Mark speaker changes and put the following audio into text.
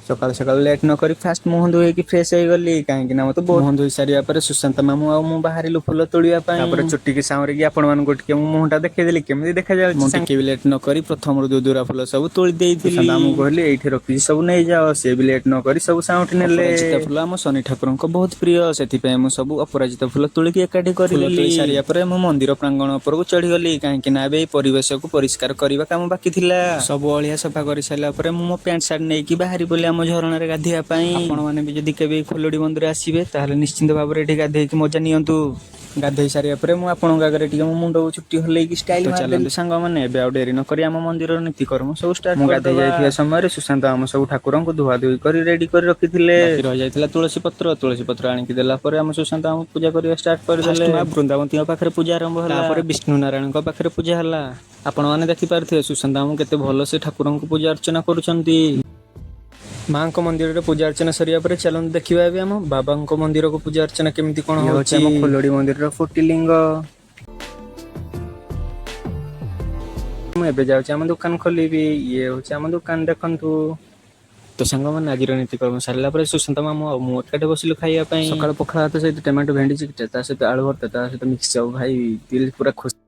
Speaker 1: ସକାଳୁ ସକାଳୁ ଲେଟ୍ ନ କରି ଫାଷ୍ଟ ମୁହଁ ଧୋଇକି ଫ୍ରେଶ ହେଇଗଲି, କାହିଁକି ନା ମତେ ବହୁତ। ମୁହଁ ଧୋଇ ସାରିବା ପରେ ସୁଶାନ୍ତ ମାମୁଁ ଆଉ ମୁଁ ବାହାରିଲୁ ଫୁଲ ତୋଳିବା ପାଇଁ। ତାପରେ ଚୁଟିକି ସାଉଁରିକି ଆପଣମାନଙ୍କୁ ଟିକେ ମୁଁ ମୁହଁଟା ଦେଖେଇଦେଲି କେମିତି ଦେଖାଯାଉଛି। ମୁଁ ଟିକେ ବି ଲେଟ୍ ନ କରି ପ୍ରଥମରୁ ଦୁଦୁରା ଫୁଲ ସବୁ ତୋଳି ଦେଇଥିଲି। ସୁଶାନ୍ତ ମାମୁଁ କହିଲି, ଏଇଠି ରଖିଛି, ସବୁ ନେଇଯାଅ। ସିଏ ବି ଲେଟ୍ ନ କରି ସବୁ ସାଉଁଟି ନେଲେ। ଅପରାଜିତା ଫୁଲ ଆମ ଶନି ଠାକୁରଙ୍କ ବହୁତ ପ୍ରିୟ, ସେଥିପାଇଁ ମୁଁ ସବୁ ଅପରାଜିତା ଫୁଲ ତୋଳିକି ଏକାଠି କରିଦେଲି। ତୋଳି ସାରିବା ପରେ ମୁଁ ମନ୍ଦିର ପ୍ରାଙ୍ଗଣ ଉପରକୁ ଚଢିଗଲି, କାହିଁକି ନା ଏବେ ଏଇ ପରିବେଶକୁ ପରିଷ୍କାର କରିବା କାମ ବାକି ଥିଲା। ସବୁ ଅଳିଆ ସଫା କରି ସାରିଲା ପରେ ମୁଁ ମୋ ପ୍ୟାଣ୍ଟ ସାର୍ଟ ନେଇକି ବାହାରି ପଡିଲି ଆମ ଝରଣାରେ ଗାଧୋଇବା ପାଇଁ। ଆପଣମାନେ ବି ଯଦି କେବେ ଖୋଲଡି ମନ୍ଦିର ଆସିବେ, ତାହେଲେ ନିଶ୍ଚିନ୍ତ ଭାବରେ ଏଠି ଗାଧେଇକି ମଜା ନିଅନ୍ତୁ। ଗାଧେଇ ସାରିବା ପରେ ମୁଁ ଆପଣଙ୍କ ଆଗରେ ଟିକେ ମୋ ମୁଣ୍ଡକୁ ଚୁଟି ହଲେଇକି ଷ୍ଟାଇଲ। ଚାଲନ୍ତୁ ସାଙ୍ଗମାନେ, ଏବେ ଆଉ ଡେରି ନ କରି ଆମ ମନ୍ଦିରର ନୀତିକର୍ମ ସବୁ ଷ୍ଟାର୍ଟ। ମୁଁ ଗାଧେଇ ଯାଇଥିବା ସମୟରେ ସୁଶାନ୍ତ ଆମ ସବୁ ଠାକୁରଙ୍କୁ ଧୁଆ ଧୁଇ କରି ରେଡି କରି ରଖିଥିଲେ। ବାକି ରହିଯାଇଥିଲା ତୁଳସୀ ପତ୍ର। ତୁଳସୀ ପତ୍ର ଆଣିକି ଦେଲା ପରେ ଆମ ସୁଶାନ୍ତ ଆମକୁ ପୂଜା କରିବା ଷ୍ଟାର୍ଟ କରିଦେଲେ। ମା ବୃନ୍ଦାବତୀଙ୍କ ପାଖରେ ପୂଜା ଆରମ୍ଭ ହେଲା, ତାପରେ ବିଷ୍ଣୁ ନାରାୟଣଙ୍କ ପାଖରେ ପୂଜା ହେଲା। ଆପଣମାନେ ଦେଖିପାରୁଥିବେ ସୁଶାନ୍ତ ଆମକୁ କେତେ ଭଲସେ ଠାକୁରଙ୍କୁ ପୂଜା ଅର୍ଚ୍ଚନା କରୁଛନ୍ତି। ମାଙ୍କ ମନ୍ଦିରରେ ପୂଜା ଅର୍ଚ୍ଚନା ସରିବା ପରେ ଚାଲନ୍ତୁ ଦେଖିବା ଏବେ ଆମ ବାବାଙ୍କ ମନ୍ଦିରକୁ ପୂଜା ଅର୍ଚ୍ଚନା କେମିତି କଣ ହଉଛି। ଆମ ଖୋଲଡି ମନ୍ଦିରର ଫୁଟିଲିଙ୍ଗ। ମୁଁ ଏବେ ଯାଉଛି ଆମ ଦୋକାନ ଖୋଲିବି। ଇଏ ହଉଛି ଆମ ଦୋକାନ, ଦେଖନ୍ତୁ। ତ ସାଙ୍ଗମାନେ, ଆଜିର ନୀତିକର୍ମ ସାରିଲା ପରେ ସୁଶାନ୍ତ ମାମୁଁ ଆଉ ମୁଁ ଏକାଠି ବସିଲୁ ଖାଇବା ପାଇଁ। ସକାଳୁ ପଖାଳ ଭାତ ସହିତ ଟମାଟୋ ଭେଣ୍ଡି ଚିକିଟା, ତା ସହିତ ଆଳୁ ଭର୍ତ୍ତା, ତା ସହିତ ମିକ୍ସଚର, ଭାଇ ଦିଲ ପୁରା ଖୁସି।